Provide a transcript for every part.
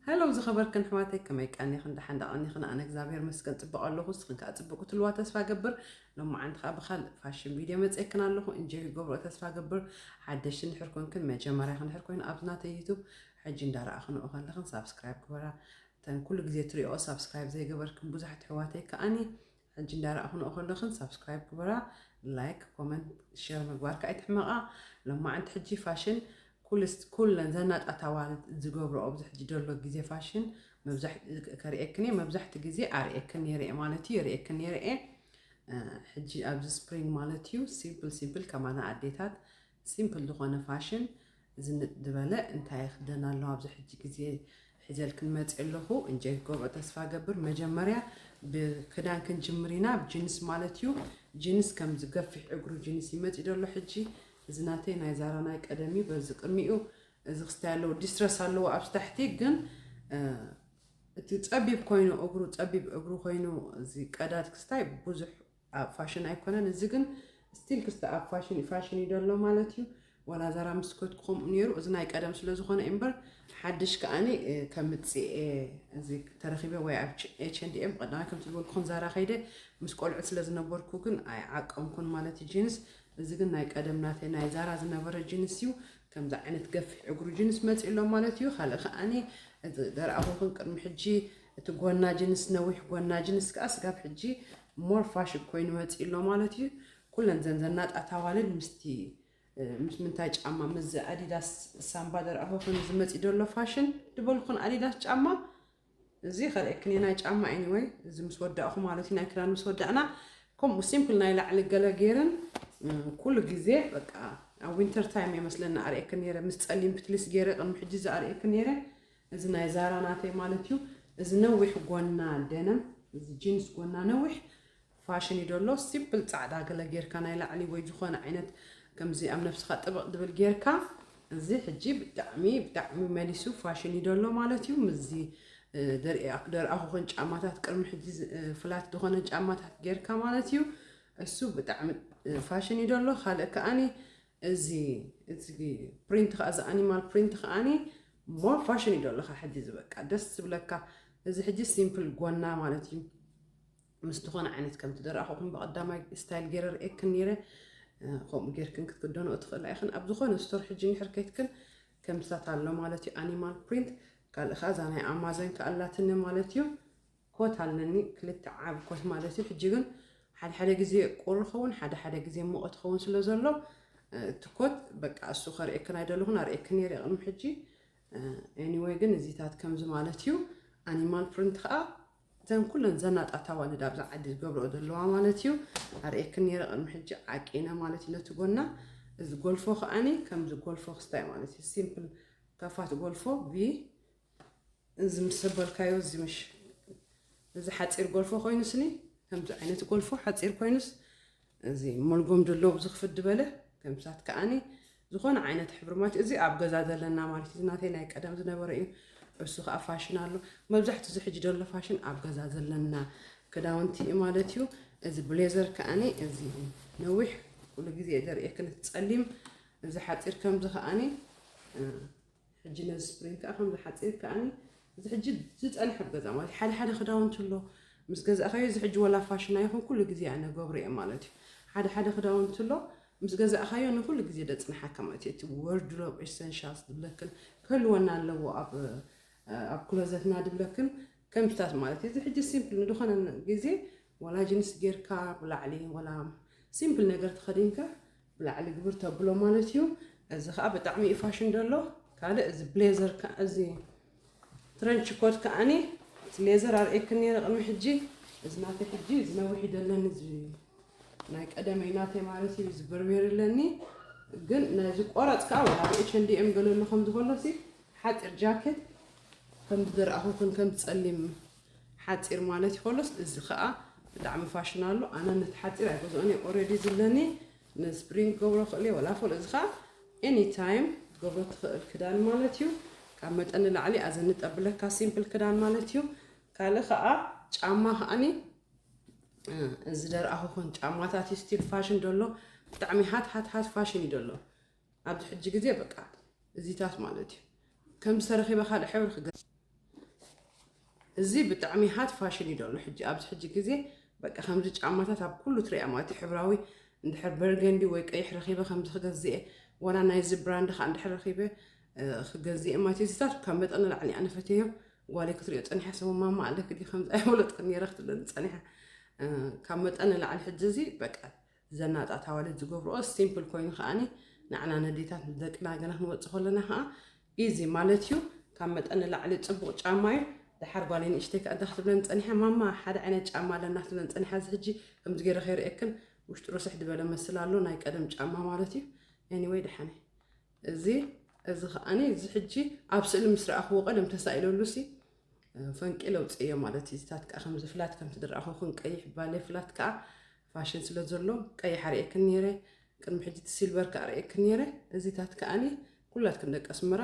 ሄሎ ዝኸበርክን ኣሕዋተይ፣ ከመይ ቀኒኽን? ደሓን ዳቐኒኽን? ኣነ እግዚኣብሔር መስገን ጽቡቕ ኣለኹ። ንስኽን ከኣ ጽቡቕ ክትልዋ ተስፋ ገብር። ሎማዓንቲ ከኣ ብኻልእ ፋሽን ቪድዮ መጺኤክን ኣለኹ። እንጆይ ክገብሮ ተስፋ ገብር። ሓደሽቲ እንድሕር ኮንክን፣ መጀመርያ ክንድሕር ኮይኑ ኣብዚ ናተይ ዩቱብ ሕጂ እንዳረኣኽንኦ ከለኽን ሳብስክራይብ ግበራ። እተን ኩሉ ግዜ ትሪኦ ሳብስክራይብ ዘይገበርክን ብዙሓት ኣሕዋተይ ከኣኒ ሕጂ እንዳረኣኽንኦ ከለኽን ሳብስክራይብ ግበራ። ላይክ፣ ኮመንት፣ ሼር ምግባርካ ኣይትሕመቓ። ሎማዓንቲ ሕጂ ፋሽን ኩልስ-፣ ኩለን ዘናጣት ኣዋልድ ዝገብርኦ ኣብዚ ሕጂ ደሎ ግዜ ፋሽን መብዛሕ-፣ ከርእየክን እየ። መብዛሕቲ ግዜ ኣርእየክን ነይረ እየ ማለት እዩ፣ የርእየክን ነይረ እየ። እ፣ ሕጂ ኣብዚ ስፕሪንግ ማለት እዩ ሲምፕል ሲምፕል ከማና ኣዴታት ሲምፕል ዝኾነ ፋሽን ዝንጥ ዝበለ እንታይ ይኽደን ኣለዋ ኣብዚ ሕጂ ግዜ ሒዘልክን መፅእ ኣለኹ። እንጆይ ክገብሮ ተስፋ ገብር። መጀመርያ ብክዳን ክንጅምር ኢና፣ ብጂንስ ማለት እዩ። ጂንስ ከምዚ ገፊሕ እግሩ ጂንስ ይመፅእ ደሎ ሕጂ። እዚ ናተይ ናይ ዛራ ናይ ቀደም እዩ። በዚ ቅድሚኡ እዚ ክስታይ ኣለዎ፣ ዲስትረስ ኣለዎ ኣብዚ ታሕቲ። ግን፣ እ፣ እቲ ጸቢብ ኮይኑ፣ እግሩ ጸቢብ እግሩ ኮይኑ፣ እዚ ቀዳድ ክስታይ ብዙሕ ኣብ ፋሽን ኣይኮነን። እዚ ግን ስቲል ክስታይ ኣብ ፋሽን፣ ፋሽን እዩ ደሎ ማለት እዩ። ዋላ ዛራ ምስ ከድኩ ከምኡ ነይሩ። እዚ ናይ ቀደም ስለ ዝኾነ እምበር፣ ሓድሽ ከኣኒ፣ እ፣ ከምጽእ እየ። እዚ ተረኺበ ወይ ኣብ ች-፣ ኤች ኤንድ ኤም ቀዳማይ ከምቲ ዝበልኩኹም ዛራ ከይደ ምስ ቆልዑት ስለ ዝነበርኩ ግን ኣይዓቀምኩን ማለት እዩ ጂንስ። እዚ ግን ናይ ቀደም ናተይ ናይ ዛራ ዝነበረ ጂንስ እዩ። ከምዚ ዓይነት ገፊሕ እግሩ ጂንስ መጺኡ ኣሎ ማለት እዩ። ካልእ ከኣኒ እዚ ደርኣኹኽን ቅድሚ ሕጂ እቲ ጎና ጂንስ፣ ነዊሕ ጎና ጂንስ ከኣ ስጋብ ሕጂ ሞር ፋሽን ኮይኑ መጺኡ ኣሎ ማለት እዩ። ኩለን ዘን ዘናጣት ኣዋልድ ምስቲ፣ እ፣ ምስ ምንታይ ጫማ፣ ምስዚ ኣዲዳስ ሳምባ ደርኣኹኽን እዚ መጺኡ ዘሎ ፋሽን ዝበልኩን ኣዲዳስ ጫማ፣ እዚ ከርእየክን እየ ናይ ጫማ። ኤኒወይ፣ እዚ ምስ ወዳእኹ ማለት እዩ፣ ናይ ክዳን ምስ ወዳእና፣ ከምኡ ሲምፕል ናይ ላዕሊ ገለ ገይረን፣ እ፣ ኩሉ ግዜ በቃ ኣብ ዊንተር ታይም እየ መስለኒ ኣርእየክን ነይረ፣ ምስ ጸሊም ፕትሊስ ገይረ ቅድሚ ሕጂ እዚ ኣርእየክን ነይረ። እዚ ናይ ዛራ ናተይ ማለት እዩ። እዚ ነዊሕ ጎና ደነም፣ እዚ ጂንስ ጎና ነዊሕ ፋሽን እዩ ደሎ። ሲምፕል ጻዕዳ ገለ ጌርካ ናይ ላዕሊ ወይ ዝኾነ ዓይነት ከምዚ ኣብ ነብስኻ ጥብቕ ድብል ጌርካ፣ እዚ ሕጂ ብጣዕሚ፣ ብጣዕሚ መሊሱ ፋሽን እዩ ደሎ ማለት እዩ። ምስዚ፣ እ፣ ደርኢ-፣ ደርኣኹኽን ጫማታት ቅድሚ ሕጂ ዝ-፣ እ፣ ፍላት ዝኾነ ጫማታት ጌርካ ማለት እዩ። እሱ ብጣዕሚ፣ እ፣ ፋሽን እዩ ደሎ። ካልእ ከኣኒ እዚ፣ እዚ ፕሪንት ከኣ፣ እዚ ኣኒማል ፕሪንት ከኣኒ ሞር ፋሽን እዩ ደሎ። ከ ሕጂ እዚ በቃ ደስ ዝብለካ፣ እዚ ሕጂ ሲምፕል ጎና ማለት እዩ። ምስ ዝኾነ ዓይነት ከምቲ ደረኣኹኹም ብቐዳማይ ስታይል ገይረ ርእየክን ነይረ። እ፣ ከምኡ ጌርክን ክትክደንኦ ትኽእላ ኢኽን። ኣብ ዝኾነ ስቶር ሕጂ እንድሕር ከይትክን ከምስታት ኣሎ ማለት እዩ፣ ኣኒማል ፕሪንት። ካልእ ከኣ እዛ ናይ ኣማዞን ከኣ ኣላትኒ ማለት እዩ። ኮት ኣለኒ፣ ክልተ ዓቢ ኮት ማለት እዩ። ሕጂ ግን ሓደ ሓደ ግዜ ቁሪ ኸውን፣ ሓደ ሓደ ግዜ ሙቐት ኸውን ስለ ዘሎ፣ እ፣ እቲ ኮት በቃ እሱ ከርእየክን ኣይደለኹን፣ ኣርእየክን ነይረ ቅድሚ ሕጂ። እ፣ ኤኒወይ ግን እዚታት ከምዚ ማለት እዩ። ኣኒማል ፕሪንት ከኣ እተን ኩለን ዘናጣት ኣዋልድ ኣብዛ ዓዲ ዝገብርኦ ዘለዋ ማለት እዩ። ኣርእየክን ነይረ ቅድሚ ሕጂ ዓቂነ ማለት እዩ ነቲ ጎና። እዚ ጎልፎ ከኣኒ ከምዚ ጎልፎ ክስታይ ማለት እዩ። ሲምፕል ከፋት ጎልፎ ቪ፣ እዚ ምስ ሰበልካዮ እዚ ምሽ፣ እዚ ሓጺር ጎልፎ ኮይኑስኒ፣ ከምዚ ዓይነት ጎልፎ ሓጺር ኮይኑስ፣ እዚ መልጎም ደሎ ዝኽፍት ዝበለ፣ ከምሳት ከኣኒ ዝኾነ ዓይነት ሕብሪ ማለት እዚ ኣብ ገዛ ዘለና ማለት እዩ። እዚ ናተይ ናይ ቀደም ዝነበረ እዩ። እሱ ከኣ ፋሽን ኣሎ። መብዛሕትኡ እዚ ሕጂ ደሎ ፋሽን ኣብ ገዛ ዘለና ክዳውንቲ እዩ ማለት እዩ። እዚ ብሌዘር ከኣኒ እዚ ነዊሕ ኩሉ ግዜ ደርእየክን እቲ ጸሊም፣ እዚ ሓጺር ከምዚ ከኣኒ፣ እ፣ ሕጂ ነዚ ስፕሪንግ ከኣ ከምዚ ሓጺር ከኣኒ፣ እዚ ሕጂ ዝጸንሐ ኣብ ገዛ ማለት እዩ። ሓደ ሓደ ክዳውንቲ ኣሎ፣ ምስ ገዛእካዮ እዚ ሕጂ ወላ ፋሽን ኣይኹን ኩሉ ግዜ ኣነ ገብሮ እየ ማለት እዩ። ሓደ ሓደ ክዳውንቲ ኣሎ፣ ምስ ገዛእካዮ ንኩሉ ግዜ ደጽንሓካ ማለት እዩ። እቲ ወርድሮብ ኤሰንሻልስ ዝብለክን ክህልወና ኣለዎ ኣብ፣ ኣብ ክሎዘትና ድብለክን ከምስታት ማለት እዩ። እዚ ሕጂ ሲምፕል ንድኾነ ግዜ ወላ ጅንስ ጌርካ ብላዕሊ ወላ ሲምፕል ነገር ተኸዲንካ ብላዕሊ ግብር ተብሎ ማለት እዩ። እዚ ከኣ ብጣዕሚ እዩ ፋሽን ደሎ። ካልእ እዚ ብሌዘር ከ-፣ እዚ ትረንች ኮት ከኣኒ እቲ ሌዘር ኣርእየክን ነይረ ቅድሚ ሕጂ። እዚ ናተይ ሕጂ፣ እዚ ነዊሕ ደለኒ፣ እዚ ናይ ቀደመይ ናተይ ማለት እዩ፣ እዚ በርቤር ኣለኒ። ግን ነዚ ቆራጽ ከኣ ወላ ብኤች ኤንድ ኤም ገለ ኣሎ ከም ዝበሎ ሲ ሓጺር ጃኬት ከም ዝደርኣኹክን ከም ጸሊም ሓጺር ማለት ይኸሎስ፣ እዚ ከኣ ብጣዕሚ ፋሽን ኣሎ። ኣነ ነቲ ሓጺር ኣይገዝኦን እየ፣ ኦልሬዲ ዝለኒ ንስፕሪንግ ገብሮ ክእል እየ፣ ወላ ፎል። እዚ ከኣ ኤኒ ታይም ገብሮ ትኽእል ክዳን ማለት እዩ። ካብ መጠን ንላዕሊ ኣዘንጥ ኣብለካ ሲምፕል ክዳን ማለት እዩ። ካልእ ከኣ ጫማ ከኣኒ፣ እ፣ እዚ ደርኣኹኹን ጫማታት እዩ ስቲል ፋሽን ደሎ። ብጣዕሚ ሃት ሃት ሃት ፋሽን እዩ ደሎ። ኣብዚ ሕጂ ግዜ በቃ እዚታት ማለት እዩ። ከም ዝተረኺበ ካልእ ሕብሪ ክገ-፣ እዚ ብጣዕሚ ሃት ፋሽን እዩ ደሎ ሕጂ፣ ኣብዚ ሕጂ ግዜ በቃ ከምዚ ጫማታት ኣብ ኩሉ ትሪኣ ማለት ሕብራዊ፣ እንድሕር በርገንዲ ወይ ቀይሕ ረኺበ ከምዚ ክገዝእ እየ፣ ዋላ ናይዚ ብራንድ ከዓ እንድሕር ረኺበ ክገዝእ እየ ማለት እዩ። እዚታት ካብ መጠን ንላዕሊ ኣነ ፈትየዮ። ጓለይ ክትሪኦ ፀኒሓ፣ ስሙ ማማ ኣለክ ድዩ ከምዚ ኣይፈለጥክን ነይረ ክትብለኒ ፀኒሓ። ካብ መጠን ንላዕሊ ሕጂ እዚ በቃ ዘናጣት ኣዋልድ ዝገብርኦ ሲምፕል ኮይኑ ከዓኒ ንዓና ነዴታት ደቅና ገና ክንወፅእ ከለና ከዓ ኢዚ ማለት እዩ። ካብ መጠን ንላዕሊ ፅቡቕ ጫማ እዩ። ደሓር ጓለይ ንእሽተይ ከዓ እንታይ ክትብለን ፀኒሓ፣ ማማ ሓደ ዓይነት ጫማ ኣለና ክትብለን ፀኒሓ። እዚ ሕጂ ከምዚ ገይረ ከይርእየክን ውሽጡ ርስሕ ዝበለ መስል ኣሎ፣ ናይ ቀደም ጫማ ማለት እዩ። ኤኒወይ ደሓነ እዚ እዚ ከዓኒ እዚ ሕጂ ኣብ ስእሊ ምስ ረኣኽዎ ቀደም ተሳኢለሉ ሲ ፈንቂ ለውፅዮ ማለት እዩ። እዚታት ከዓ ከምዚ ፍላት ከምቲ ዝረኣኹኽን ቀይሕ ባሌ ፍላት ከዓ ፋሽን ስለ ዘሎ ቀይሕ ኣርእየክን ነይረ። ቅድሚ ሕጂ እቲ ሲልቨር ከዓ ኣርእየክን ነይረ። እዚታት ከዓኒ ኩላትክን ደቂ ኣስመራ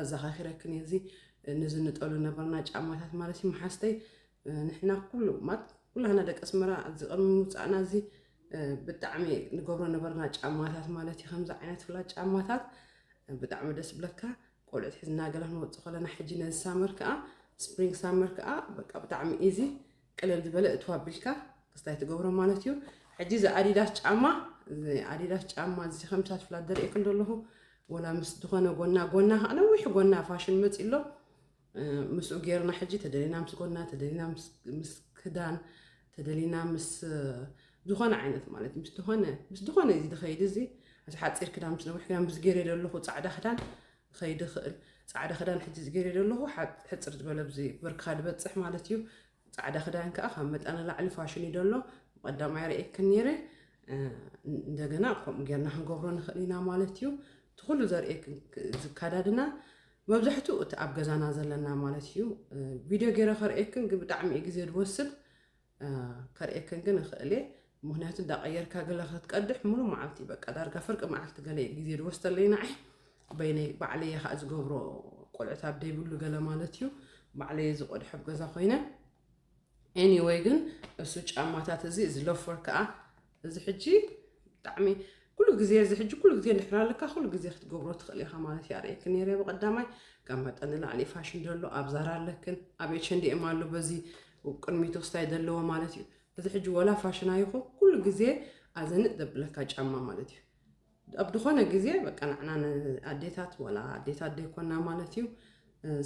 ኣዘኻኺረክን እየ። እዚ ንዝንጠሉ ነበርና ጫማታት ማለት እዩ። መሓዝተይ ንሕና ኩሉ ማለት ኩላህና ደቂ ኣስመራ እዚ ቅድሚ ምውፃእና እዚ ብጣዕሚ ንገብሮ ነበርና ጫማታት ማለት እዩ። ከምዚ ዓይነት ፍላት ጫማታት ብጣዕሚ ደስ ብለካ። ቆልዑት ሒዝና ገለ ክንወፅእ ከለና ሕጂ ነዚ ሳመር ከዓ ስፕሪንግ ሳመር ከዓ በቃ ብጣዕሚ ኢዚ ቅልል ዝበለ እትው ኣቢልካ ክስታይ ትገብሮ ማለት እዩ። ሕጂ እዚ ኣዲዳስ ጫማ እዚ ኣዲዳስ ጫማ እዚ ከምታት ፍላት ደርእየክን ዘለኹ ወላ ምስ ዝኾነ ጎና ጎና ከዓ ነዊሕ ጎና ፋሽን መፂ ኣሎ። ምስኡ ጌርና ሕጂ ተደሊና ምስ ጎና ተደሊና ምስ ክዳን ተደሊና ምስ ዝኾነ ዓይነት ማለት ምስ ዝኾነ ምስ ዝኾነ እዚ ዝኸይድ እዚ እዚ ሓፂር ክዳን ምስ ነዊሕ ክዳን ምስ ገይረ ዘለኹ ፃዕዳ ክዳን ኸይድ ይኽእል። ፃዕዳ ክዳን ሕጂ ዝገይረ ዘለኹ ሕፅር ዝበለ ብዚ ብርካ ዝበፅሕ ማለት እዩ። ፃዕዳ ክዳን ከዓ ካብ መጠን ላዕሊ ፋሽን እዩ ዘሎ። ቀዳማይ ርእየክን ነይረ። እንደገና ከምኡ ጌርና ክንገብሮ ንኽእል ኢና ማለት እዩ። እቲ ኩሉ ዘርእየክን ዝካዳድና መብዛሕትኡ እቲ ኣብ ገዛና ዘለና ማለት እዩ። ቪድዮ ገይረ ከርእየክን ግን ብጣዕሚ እዩ ግዜ ዝወስድ። ከርእየክን ግን እኽእል እየ። ምኽንያቱ እንዳቀየርካ ገለ ክትቀድሕ ሙሉ መዓልቲ በቃ ዳርጋ ፍርቂ መዓልቲ ገለ ግዜ ዝወስደለይ ንዓይ በይነይ ባዕለየ ከዓ ዝገብሮ ቆልዑት ኣብ ደይብሉ ገለ ማለት እዩ። ባዕለየ ዝቆድሖ ኣብ ገዛ ኮይነ ኤኒወይ ግን እሱ ጫማታት እዚ እዚ ሎፈር ከዓ እዚ ሕጂ ብጣዕሚ ኩሉ ግዜ እዚ ሕጂ ኩሉ ግዜ እንድሕር ኣለካ ኩሉ ግዜ ክትገብሮ ትኽእል ኢኻ ማለት እዩ። ኣርእየክ ነይረ ብቀዳማይ ካብ መጠን ንላዕሊ ፋሽን ደሎ ኣብ ዛራ ኣለክን ኣብ ኤች ኤንድ ኤም ኣሎ በዚ ቅድሚቱ ክስታይ ዘለዎ ማለት እዩ። እዚ ሕጂ ወላ ፋሽን ኣይኹን ኩሉ ግዜ ኣዘንጥ ዘብለካ ጫማ ማለት እዩ። ኣብ ዝኾነ ግዜ በቃ ንዓና ኣዴታት ወላ ኣዴታት ደይኮና ማለት እዩ።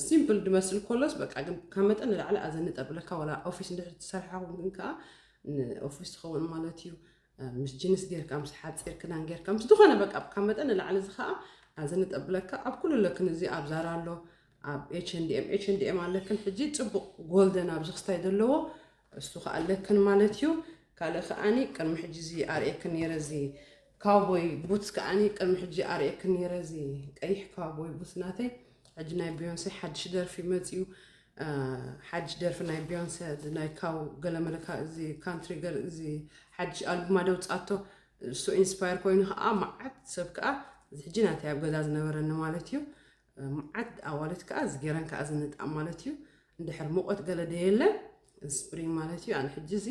ሲምፕል ድመስል ኮሎስ በቃ ግን ካብ መጠን ንላዕሊ ኣዘንጥ ኣብለካ ወላ ኦፊስ እንድሕር ትሰርሓ ግን ከዓ ንኦፊስ ትኸውን ማለት እዩ። ምስ ጅንስ ጌርካ ምስ ሓፂር ክዳን ጌርካ ምስ ዝኾነ በቃ ካብ መጠን ንላዕሊ እዚ ከዓ ኣዘንጥ ኣብለካ ኣብ ኩሉ ኣለክን እዚ ኣብ ዛራ ኣሎ ኣብ ኤች ኤንድ ኤም ኤች ኤንድ ኤም ኣለክን ሕጂ ፅቡቅ ጎልደን ኣብዚ ክስታይ ዘለዎ እሱ ከዓ ኣለክን ማለት እዩ። ካልእ ከዓኒ ቅድሚ ሕጂ እዚ ኣርእየክን ነይረ እዚ ካውቦይ ቡትስ ከዓኒ ቅድሚ ሕጂ ኣርእየክን ነይረ እዚ ቀይሕ ካውቦይ ቡትስ ናተይ ሕጂ ናይ ቢዮንሴ ሓድሽ ደርፊ መፅዩ። ሓድሽ ደርፊ ናይ ቢዮንሰ እዚ ናይ ካው ገለመለካ እዚ ካንትሪ ገል እዚ ሓድሽ ኣልቡማ ደውፃቶ እሱ ኢንስፓየር ኮይኑ ከዓ መዓት ሰብ ከዓ እዚ ሕጂ ናተይ ኣብ ገዛ ዝነበረኒ ማለት እዩ። መዓት ኣዋልድ ከዓ እዚ ገይረን ከዓ ዝንጣም ማለት እዩ። እንድሕር ሙቐት ገለ ደየለ ስፕሪንግ ማለት እዩ። ኣነ ሕጂ እዚ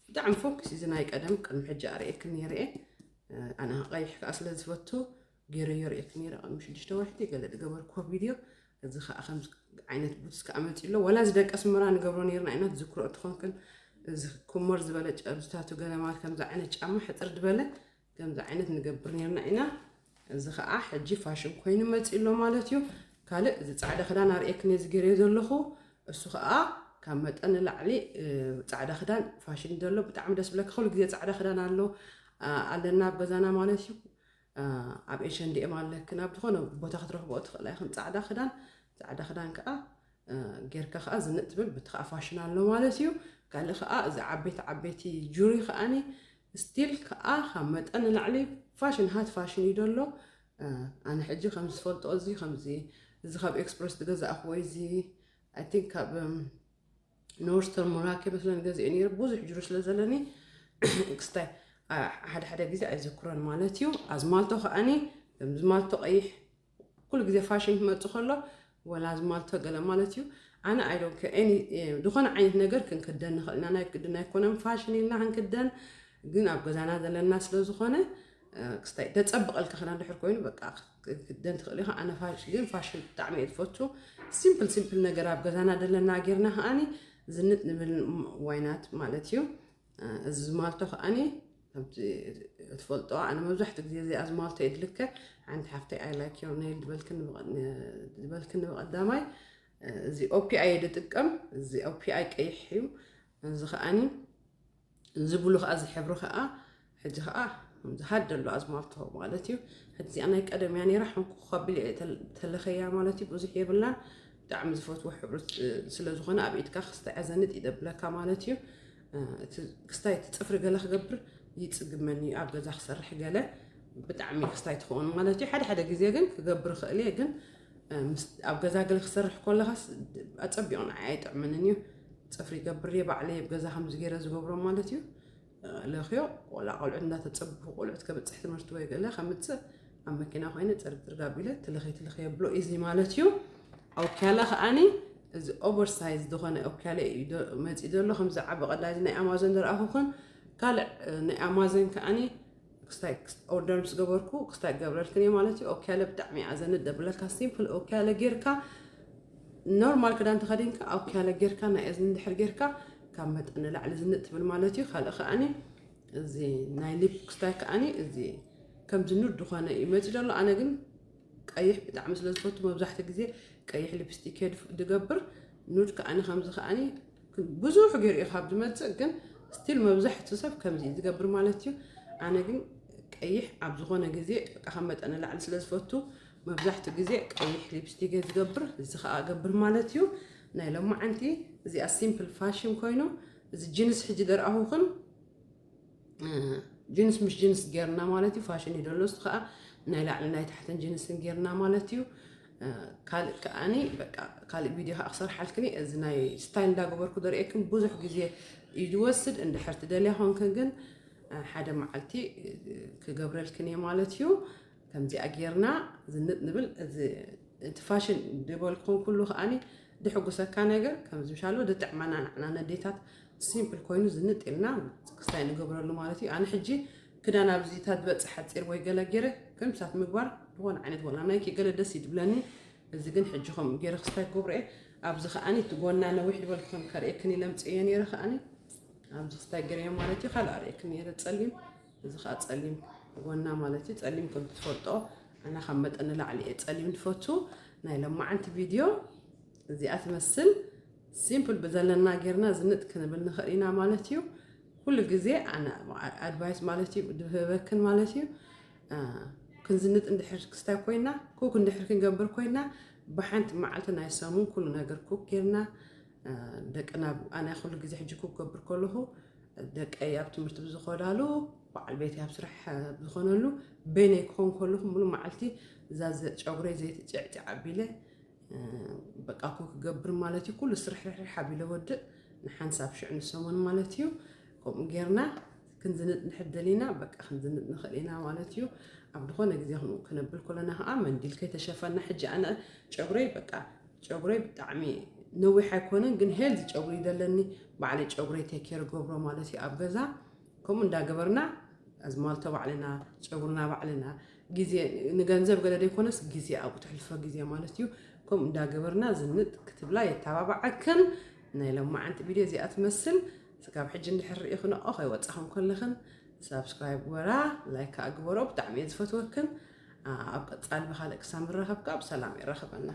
ብጣዕሚ ፎክስ እዚ ናይ ቀደም ቅድሚ ሕጂ ኣርእየክን ነይረ እየ። ኣነ ቀይሕ ከዓ ስለ ዝፈቱ ገይረዮ ርእየክን ነይረ ቅድሚ ሽዱሽተ ወርሒ ገለ ዝገበርክዎ ቪድዮ እዚ ከዓ ከም ዓይነት ቡትስ ከዓ መፂ ኣሎ ዋላ እዚ ደቂ ኣስመራ ንገብሮ ነይርና ኢና ትዝክሮ ትኾንክን እዚ ኩመር ዝበለ ጨብዝታቱ ገለ ማለት ከምዚ ዓይነት ጫማ ሕፅር ዝበለ ከምዚ ዓይነት ንገብር ነርና ኢና። እዚ ከዓ ሕጂ ፋሽን ኮይኑ መፂ ኣሎ ማለት እዩ። ካልእ እዚ ፃዕዳ ክዳን ኣርእየክን እዚ ገይረዮ ዘለኹ እሱ ከዓ ካብ መጠን ንላዕሊ ፃዕዳ ክዳን ፋሽን ዘሎ ብጣዕሚ ደስ ብለካ ኩሉ ግዜ ፃዕዳ ክዳን ኣሎ ኣለና ኣብ ገዛና ማለት እዩ። ኣብ ኤች ኤንድ ኤም ኣለክን ኣብ ዝኾነ ቦታ ክትረኽቦ ትኽእላ ኢኽን ፃዕዳ ክዳን ፃዕዳ ክዳን ከዓ ጌርካ ከዓ ዝንጥ ትብል ብቲ ከዓ ፋሽን ኣሎ ማለት እዩ። ካልእ ከዓ እዚ ዓበይቲ ዓበይቲ ጁሪ ከዓኒ ስቲል ከዓ ካብ መጠን ንላዕሊ ፋሽን ሃት ፋሽን እዩ ደሎ። ኣነ ሕጂ ከም ዝፈልጦ እዚ ከምዚ እዚ ካብ ኤክስፕረስ ዝገዛእክዎ እዚ ኣይ ቲንክ ካብ ኖርስተር ሞራክ መስለን ገዚኦ ነይረ ብዙሕ ጅሩ ስለ ዘለኒ ክስታይ ሓደ ሓደ ግዜ ኣይዘክሮን ማለት እዩ። ኣዝማልቶ ከዓኒ ከም ዝማልቶ ቀይሕ ኩሉ ግዜ ፋሽን ክመፅእ ከሎ ወላ ኣዝማልቶ ገለ ማለት እዩ። ኣነ ኣይዶን ዝኾነ ዓይነት ነገር ክንክደን ንኽእል ኢና ናይ ግድን ኣይኮነን ፋሽን ኢልና ክንክደን ግን ኣብ ገዛና ዘለና ስለ ዝኾነ ክስታይ ደፀብቐልካ ክዳን ድሕር ኮይኑ በቃ ክደን ትኽእል ኢኻ። ኣነ ፋሽ ግን ፋሽን ብጣዕሚ እየ ዝፈቱ። ሲምፕል ሲምፕል ነገር ኣብ ገዛና ዘለና ጌርና ከኣኒ ዝንጥ ንብል ዋይናት ማለት እዩ። እዚ ዝማልቶ ከኣኒ ከምቲ ትፈልጦ ኣነ መብዛሕትኡ ግዜ እዚኣ ዝማልቶ እየ ድልከ። ሓንቲ ሓፍተይ ኣይ ላይክ ዮር ኔል ዝበልክኒ ብቐዳማይ እዚ ኦፒ ኣየ ድጥቀም። እዚ ኦፒ ኣይ ቀይሕ እዩ። እዚ ከኣኒ ዝብሉ ከኣ ዝሕብሩ ከኣ ሕጂ ከኣ ዝሃድ ደሎ ኣዝማልቶ ማለት እዩ። ሕጂ እዚኣ ናይ ቀደም እያ ነይራ፣ ሕንኩ ከቢል እየ ተል- ተለኸያ ማለት እዩ። ብዙሕ የብላን፣ ብጣዕሚ ዝፈትዎ ሕብሪ ስ- ስለ ዝኾነ ኣብ ኢድካ ክስታይ ኣዘንጥ ይደብለካ ማለት እዩ። እ፣ እቲ ክስታይ እቲ ፅፍሪ ገለ ክገብር ይፅግመኒ እዩ፣ ኣብ ገዛ ክሰርሕ ገለ ብጣዕሚ ክስታይ ትኸውን ማለት እዩ። ሓደ ሓደ ግዜ ግን ክገብር ይኽእል እየ፣ ግን እ፣ ምስ ኣብ ገዛ ገለ ክሰርሕ ከለኻስ ኣጸቢቑ ንዓይ ኣይጥዕምንን እዩ። ጽፍሪ ይገብር እየ ባዕለይ ኣብ ገዛ ከምዚ ገይረ ዝገብሮ ማለት እዩ። ለኽዮ ቆላ ቆልዑት እንዳተጸብኹ ቆልዑት ከብጽሕ ትምህርቲ ወይ ገለ ከምጽእ ኣብ መኪና ኮይነ ጽርግርግ ኣቢለ ትልኺ ትልኺ የብሎ ኢዚ ማለት እዩ። ኦካለ ከኣኒ እዚ ኦቨርሳይዝ ዝኾነ ኦካለ እዩ ዶ- መጺእ ዘሎ ከምዚ ዓቢ ቀዳዚ ናይ ኣማዞን ዝረኣኹኽን ካልእ እ፣ ናይ ኣማዞን ከኣኒ ክስታይ ኦርደር ምስ ገበርኩ ክስታይ ገብረልክን እየ ማለት እዩ። ኦካለ ብጣዕሚ ኣዘንጥ ደብለካ ሲምፕል ኦካለ ጌርካ ኖርማል ክዳን ተኸዲንካ ኦካለ ጌርካ ናይ እዝኒ እንድሕር ጌርካ ካብ መጠን ንላዕሊ ዝንጥ ትብል ማለት እዩ። ካልእ ከኣኒ እዚ ናይ ሊፕ ክስታይ ከኣኒ እዚ ከምዚ ኑድ ዝኾነ እዩ መፂ ዘሎ። ኣነ ግን ቀይሕ ብጣዕሚ ስለ ዝፈቱ መብዛሕትኡ ግዜ ቀይሕ ሊፕስቲክ እየ ድፍ- ድገብር። ኑድ ከኣኒ ከምዚ ከኣኒ ብዙሕ ገይሩ እዩ ካብ ዝመፅእ ግን ስቲል መብዛሕትኡ ሰብ ከምዚ እዩ ዝገብር ማለት እዩ። ኣነ ግን ቀይሕ ኣብ ዝኾነ ግዜ በቃ ካብ መጠን ንላዕሊ ስለ ዝፈቱ መብዛሕትኡ ግዜ ቀይሕ ሊፕስቲክ እየ ዝገብር። እዚ ከኣ እገብር ማለት እዩ። ናይ ሎማዓንቲ እዚኣ ሲምፕል ፋሽን ኮይኑ እዚ ጂንስ ሕጂ ደርኣኹኽን እ፣ ጂንስ ምስ ጂንስ ጌርና ማለት እዩ። ፋሽን እዩ ደሎ እሱ ከዓ ናይ ላዕሊ ናይ ታሕትን ጂንስን ጌርና ማለት እዩ። እ፣ ካልእ ከኣኒ በቃ ካልእ ቪድዮ ከዓ ክሰርሓልክኒ እዚ ናይ ስታይል እንዳገበርኩ ደርእየክን ብዙሕ ግዜ እዩ ዝወስድ። እንድሕር ትደልያ ኮንክን ግን እ፣ ሓደ መዓልቲ እ፣ ክገብረልክን እየ ማለት እዩ። ከምዚኣ ጌርና ዝንጥ ንብል እዚ እቲ ፋሽን ዝበልኩም ኩሉ ከኣኒ ድሕጉሰካ ነገር ከምዚ ምሻሎ ድጥዕመና ንዓና ነዴታት ሲምፕል ኮይኑ ዝንጥ ኢልና ክስታይ ንገብረሉ ማለት እዩ። ኣነ ሕጂ ክዳን ኣብዚታት ዝበፅሕ ሓፂር ወይ ገለ ገይረ ከምሳት ምግባር ዝኾነ ዓይነት ወላ ናይኪ ገለ ደስ ይድብለኒ። እዚ ግን ሕጂ ከምኡ ገይረ ክስታይ ክገብሮ እየ። ኣብዚ ከኣኒ እቲ ጎና ነዊሕ ዝበልኩ ከም ከርእየክን ኢለ ምፅእዮ ነይረ ከኣኒ ኣብዚ ክስታይ ገይረዮ ማለት እዩ። ካልእ ኣርእየክን ነይረ ፀሊም እዚ ከዓ ፀሊም ጎና ማለት እዩ። ፀሊም ከም ትፈልጦ ኣና ካብ መጠን ንላዕሊ እየ ፀሊም ትፈቱ። ናይ ለማዓንቲ ቪድዮ እዚኣ ትመስል ሲምፕል ብዘለና ጌርና ዝንጥ ክንብል ንኽእል ኢና ማለት እዩ። ኩሉ ግዜ ኣነ ኣድቫይስ ማለት እዩ ድህበክን ማለት እዩ። እ፣ ክንዝንጥ እንድሕር ክስታይ ኮይና ኩክ እንድሕር ክንገብር ኮይና ብሓንቲ መዓልቲ ናይ ሰሙን ኩሉ ነገር ኩክ ጌርና እ፣ ደቅና ኣነ ኩሉ ግዜ ሕጂ ኩክ ገብር ከለኹ ደቀይ ኣብ ትምህርቲ ብዝኸዳሉ በዓል ቤት ኣብ ስራሕ እ፣ ብዝኾነሉ በይነይ ክኾን ከለኹ ሙሉ መዓልቲ እዛ ዘ- ጨጉረይ ዘይቲ ጭዕጭዕ ኣቢለ እ፣ በቃ ኩክ ክገብር ማለት እዩ። ኩሉ ስርሕርሕርሕ ኣቢለ ወድእ ንሓንሳብ ሽዕ ንሰሙን ማለት እዩ። ከምኡ ጌርና ክንዝንጥ ንሕደል ኢና በቃ ክንዝንጥ ንኽእል ኢና ማለት እዩ። ኣብ ዝኾነ ግዜ ክንኡ ክነብል ከለና ከዓ መንዲል ከይተሸፈና ሕጂ ኣነ ጨጉረይ በቃ ጨጉረይ ብጣዕሚ ነዊሕ ኣይኮነን ግን ሄልዚ ጨጉሪ ይደለኒ ባዕለይ ጨጉረይ ቴኬር ገብሮ ማለት እዩ ኣብ ገዛ። ከምኡ እንዳገበርና ኣዝማልቶ ባዕልና ጨጉርና ባዕልና ግዜ ንገንዘብ ገለ ዘይኮነስ ግዜ ኣብኡ ተሕልፎ ግዜ ማለት እዩ። ከምኡ እንዳገበርና ዝንጥ ክትብላ የተባባዓክን። ናይ ለማዓንቲ ቪድዮ እዚኣ ትመስል ስጋብ ሕጂ እንድሕር ርኢኽንኦ ከይወፃኹም ከለኽን ሳብስክራይብ ግበራ። ላይክ ከዓ ግበሮ ብጣዕሚ እየ ዝፈትወክን። ኣብ ቀፃሊ ብካልእ ክሳብ ንራኸብ ከዓ ብሰላም የራኽበና።